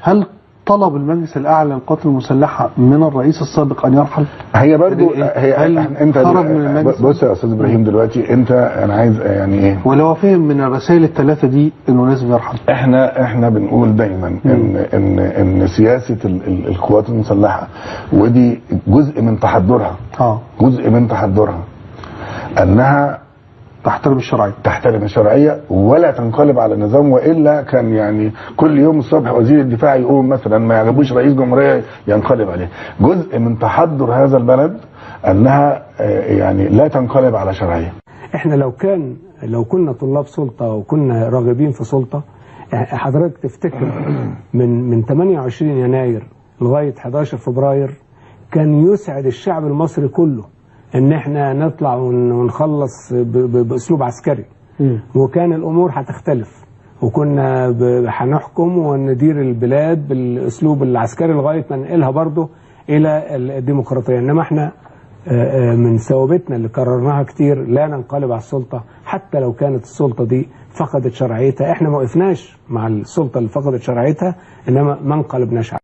هل طلب المجلس الأعلى للقوات المسلحة من الرئيس السابق أن يرحل؟ هي برضو هي انت خرج من المجلس؟ بص يا استاذ ابراهيم، دلوقتي انت انا عايز يعني ايه، ولا هو فهم من الرسائل الثلاثة دي انه لازم يرحل؟ احنا بنقول دايما ان ان ان سياسة القوات المسلحة، ودي جزء من تحضرها، جزء من تحضرها انها تحترم الشرعية، تحترم الشرعية ولا تنقلب على النظام، وإلا كان يعني كل يوم الصبح وزير الدفاع يقوم مثلا ما يعجبوش رئيس جمهورية ينقلب عليه. جزء من تحضر هذا البلد أنها يعني لا تنقلب على شرعية. احنا لو كنا طلاب سلطة وكنا راغبين في سلطة، حضرتك تفتكر من 28 يناير لغاية 11 فبراير كان يسعد الشعب المصري كله ان احنا نطلع ونخلص باسلوب عسكري، وكان الامور هتختلف، وكنا هنحكم وندير البلاد بالاسلوب العسكري لغاية ما ننقلها برضه الى الديمقراطية. انما احنا من ثوابتنا اللي كررناها كتير لا ننقلب على السلطة حتى لو كانت السلطة دي فقدت شرعيتها. احنا ما وقفناش مع السلطة اللي فقدت شرعيتها، انما ما انقلبناش عليها.